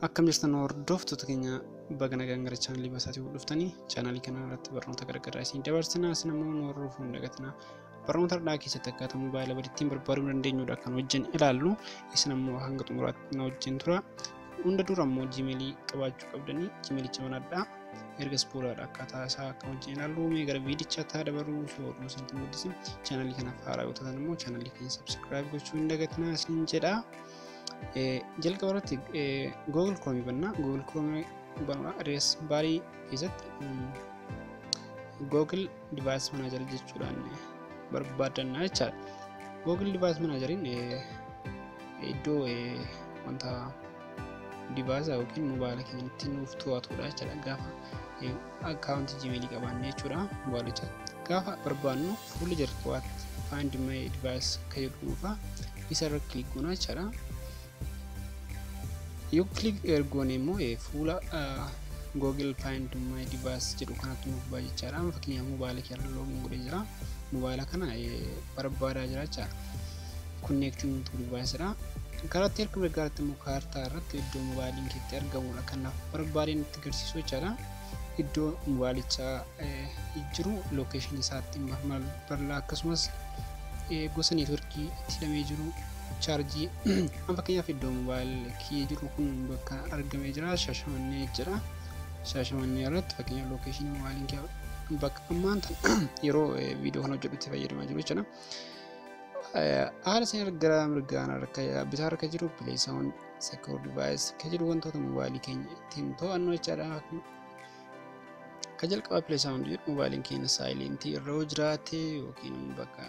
Akkam jirtan hordoftoota keenya, baga nagaan gara chaanalii Basaatii dhuftanii. Chaanalii kana irratti barnoota garaagaraa isin dabarsina. Isin immoo nu hordofuu hin dagatinaa. Barnoota har'aa keessatti akkaataa mobaayila ittiin barbaaduu dandeenyudha kan wajjin ilaallu. Isin immoo hanga xumuraatti na wajjin tura. Hunda dura immoo Gmailii qabaachuu qabdanii, Gmailicha banadhaa. Ergas boodaadha akkaataa isaa akka wajjin ilaallu. Mee gara viidichaatti haa dabarru. Oduu isinitti mul'isu, chaanalii kanaaf haaraa yoo taatan immoo chaanalii keenya subscribe gochuu hin dagatinaa isiniin jedha. Jalqaba irratti Google Chrome bannaa. Google Chrome banuudha. Address barii keessatti Google Device Manager jechuudhaan barbaadannaa jechaadha. Google Device Manageriin iddoo wanta device yookiin mobaayila keenya ittiin nuuf to'atudha jechaadha. Gaafa akkaawuntii Gmailii qabaanne jechuudha. Mobaayilicha gaafa barbaannu fuula jalqabaatti "Find my device" kan jedhu nuufa, isa irra click goona jechaadha. Yoo click goone immoo fuula Google "Find my device" jedhu kanatti nuuf ba'a jechaadha. Fakkeenyaaf, mobaayila keenya login godhee jira. Mobaayila kana barbaadaa jira jechaadha. "Connecting to device" dha. Karatti harka mirgaatti immoo kaartaa irratti iddoo mobaayiliin keetti argamudha. Kanaaf barbaadeen itti agarsiisu jechaadha. Iddoo mobaayilicha jiru locationii isaatti bal'aa, akkasumas gosa neetworkii itti hidhamee jiru, chaarjii. An fakkeenyaaf iddoo mobaayilii kiyya jiru kun bakka argamee jira, Shaashamannee jira. Shaashamannee irratti fakkeenyaaf locationii mobaayiliin kiyya bakka ammaan yeroo viidiyoo kana hojjedhutti fayyadamaa jiru jechuudha. Haala isin gara mirgaan harka bitaa harka jiru "Play sound", "Secure device" kan jedhu wantoota mobaayilii keenya ittiin to'annu jechaadha. Ka jalqabaa "Play sound" jedhu, mobaayiliin keenya silentii irra yoo jiraate yookiin bakka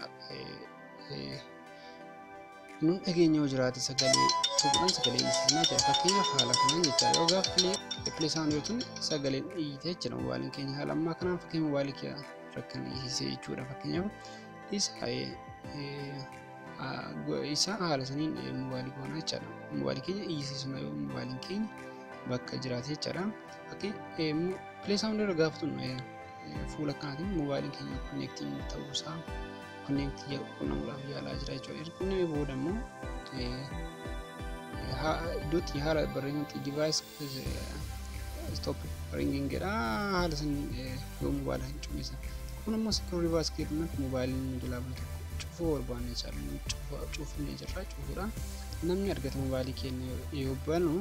nun dhageenya yoo jiraate sagalee tuquudhaan sagalee iyyisiisnaa jira. Fakkeenyaaf, haala kanaan jechaadha. Yoo gaafa "Play sound" yoo ta'u sagaleen iyyite jechuudha mobaayiliin keenya. Haala ammaa kanaan fakkeenya mobaayilii keenya rakkina iyyisiisee jechuudha. Fakkeenyaaf, isa haala saniin mobaayilii goonaa jechaadha. Mobaayilii keenya iyyisiisna yoo mobaayiliin keenya bakka jiraate jechaadha. Fakkeenya "Play sound" irra gaafa tun fuula akkanaatiin mobaayiliin keenya connectiin ta'uusaa, connectii quunnamuudhaaf yaalaa jira jechuudha. Erga quunnamee booda immoo iddootti haala barreeffamti "Device stop ringing" jedha, haala san yoo mobaayila hin cufneessa. Kun immoo "Secure device" jedhamatti mobaayiliin nu jalaa badu tokko cufuu barbaanne jechaadha. Cufnee jirra. Cufuudhaan namni argate mobaayilii keenya yoo banu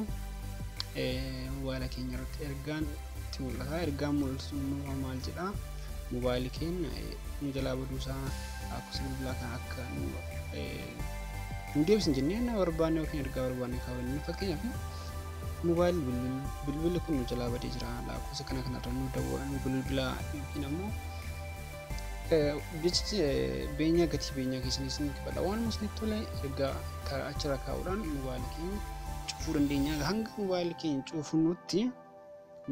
mobaayila keenya irratti ergaan itti mul'ata. Ergaan mul'atu immoo maal jedhaa? Mobaayilii keenya nu jalaa baduusaa, akkasumas bilbilaa kan akka nu deebisan jennee na barbaanne yookiin ergaa barbaanne kaawwanne. Fakkeenyaaf, mobaayilii bilbilli kun nu jalaa badee jira, lakkoofsa kana kanarra nu nu bilbilaa, yookiin ammoo jechi beenyaa, gatii beenyaa keessanis ni kafala. Waan isinitti tole ergaa achirra kaa'uudhaan mobaayilii keenya cufuu dandeenya. Hanga mobaayilii keenya cufnutti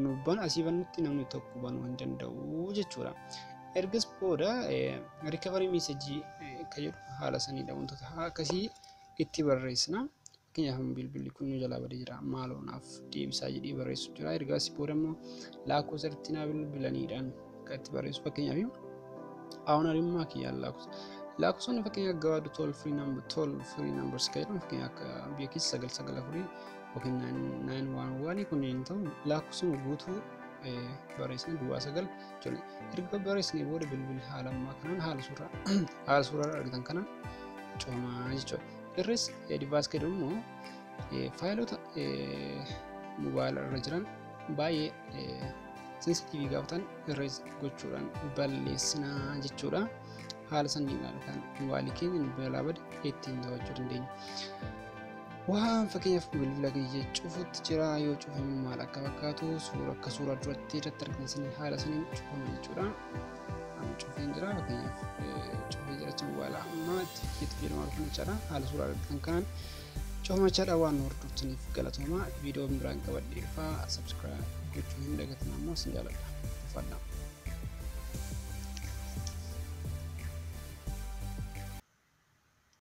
nu ban asii bannutti namni tokko banuu hin danda'u jechuudha. Ergas booda "Recovery message" kan jedhu haala saniidha, wantoota akkasii itti barreessina. Fakkeenyaaf, bilbilli kun nu jalaa badee jira, maaloo naaf deebisaa jedhee barreessu jira. Ergasii booda immoo lakkoofsa irratti naa bilbilaniidhaan kan itti barreessu. Fakkeenyaaf, ownerummaa kiyyaan lakkoofsonni fakkeenyaaf gabaabduu toll free number, toll free numbers kan jedhamu, fakkeenyaaf akka biyya keessa 994 yookiin 911 kunneen ta'u, lakkoofsuma guutuu barreessine 09 jechuudha. Erga barreessinee booda bilbilli haala ammaa kanaan haala suuraa argitan kanaan cufamaa jechuudha. Erase device jedhamu immoo faayilota mobaayila irra jiran baay'ee sensitiivii gaafa ta'an erase gochuudhaan balleessinaa jechuudha. Haala saniidhaan kan mobaayilii keenya nu jalaa bade ittiin to'achuu dandeenya. Waan fakkeenyaaf bilbila kiyya cufutti jira. Yoo cufame maal akka fakkaatu suura akka suuraa duratti irratti argitan sanii haala saniin cufama jechuudha. Amma cufeen jira, fakkeenyaaf cufee jira jecha mobaayila ammaa itti fayyadamaa dhufan jechaadha. Haala suuraa argitan kanaan cufama jechaadha. Waan nu hordoftaniif galatoomaa. Viidiyoo biraan qabadhee dhufaa, subscribe gochuu hin dagatinaa. Immoo isin jaaladha. Ulfaadhaa.